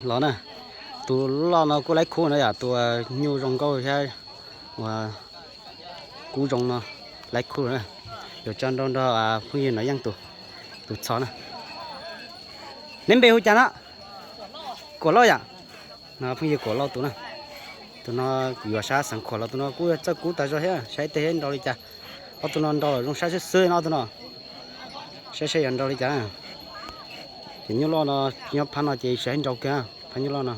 Los na, tus loj no kuj laib khub no yom, tus nyuj zoo nkauj thiab uas kub zoo no laib khub na. Yuav tso nrau nrog phooj ywg Nom Yeej tus, tus txho na. Neb npe hu cas no? Kuam Lauj yom? No phooj ywg Kuam Lauj tus na. Tus no yuav sab Xeev Khuam los tus no kuj txawj kub tas zog thiab, saib ib teg nrau li cas. Ob tug no nrau lawm zoo saib xwb xwb no ob tug no. Saib saib yuav nrau li cas. Ces nyuj loj no nyob phab no ces saib nrau kiag, phab nyuj loj no.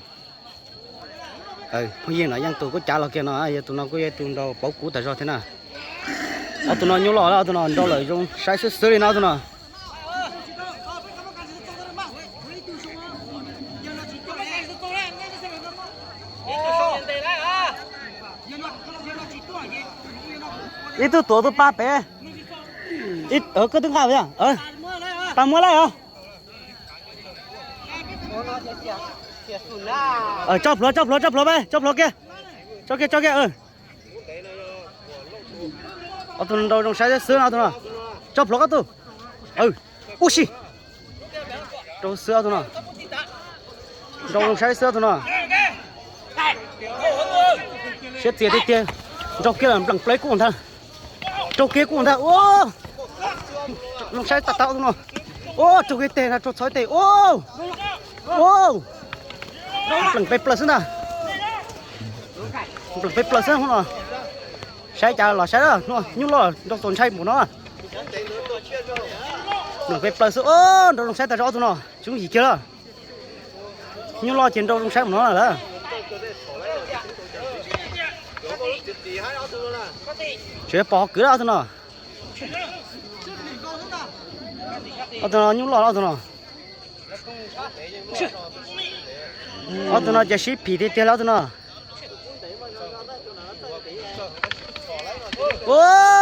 Phooj ywg Nom Yeej tus kuj cav los kiag no, yog tus no kuj yog tus nrau paub kub tas zog thiab na. Ob tug no nyuj loj, ob tug no nrau lawm zoo saib xwb xwb li no ob tug no. Ib tug tuav tus pab pem. Koj twb nqa, pab muab laij os. Tso plhuav, tso plhuav, tso plhuav, tso plhuav kiag. Tso kiag, tso kiag. Ob tug no nrau zoo saib xwb no ob tug no. Tso plhuav koj tug. Ub si. Nrau xwb ob tug no. Nrau zoo saib xwb ob tug no. Siab txias tiag tiag. Nrau kiag npleem plaws kuj ntag. Nrau kiag kuj ntag. Zoo saib tag tag ob tug no. Ua raug kiag teg ntag, raug txhov teg. Npleem pes plaws xwb ntag. Npleem pes plaws xwb no. Saib cas los saib, nyuj loj nrau txaus ntshai npaum no. Npleem pes plaws xwb, nrau zoo saib tas zog ob tug no, tsis yooj yim kiag lawm. Nyuj loj ces nrau zoo saib npaum no lawm. Tseem pom qhov kwv lawm ob tug no. Ob tug no nyuj loj ob tug no. Ob tug no ces sib phim tiag tiag li ob tug no.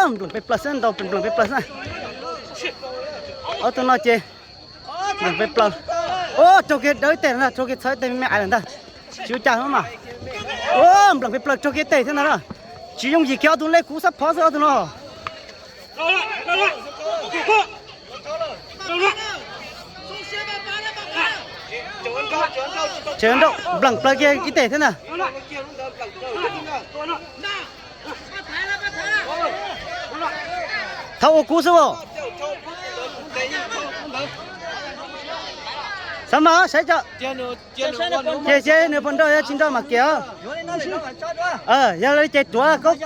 Npleem pes plaws xwb, nrau npleem pes plaws xwb. Ob tug no ces npleem pes plaws. Raug kiag dawb teg ntag, raug kiag txhawb teg me me aiv lawm ntag. Tsis ua cas mas. Npleem pes plaws raug kiag teg thiab ntag na. Tsis yooj yim kiag ob tug lej kub xab phov xwb ob tug no. Tseem nrau npleem plaws kiag ib teg thiab ntag. Thaub ua kub xwb as. Xav mas saib tso. Ces saib nws puas nrau, yog tsis nrau mas kiag. Yog li ces tuav koj.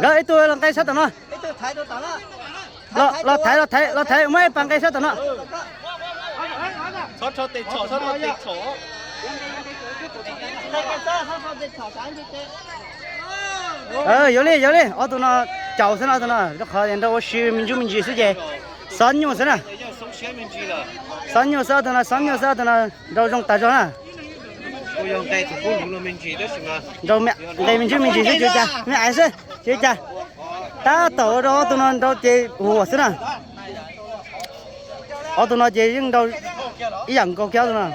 Nkawd ib tug los nqe sab tom no. Los thaiv, los thaiv, los thaiv, muab ib pas nqe sab tom no. Yuav li, yuav li, ob tug no caum xwb no, ob tug no rau qhov nrau ua si me ntsuj me ntsis xwb ces xob nyuj xwb na. Xob nyuj xwb ob tug no, xob nyuj xwb ob tug no, nrau zoo tas zog na. Nrau nqe me ntsuj me ntsis xwb tsis ua cas, me aiv xwb tsis ua cas. Tab tom ua rau ob tug no nrau ces huam xwb na. Ob tug no ces yeej nrau ib yam nkaus kiag ob tug no.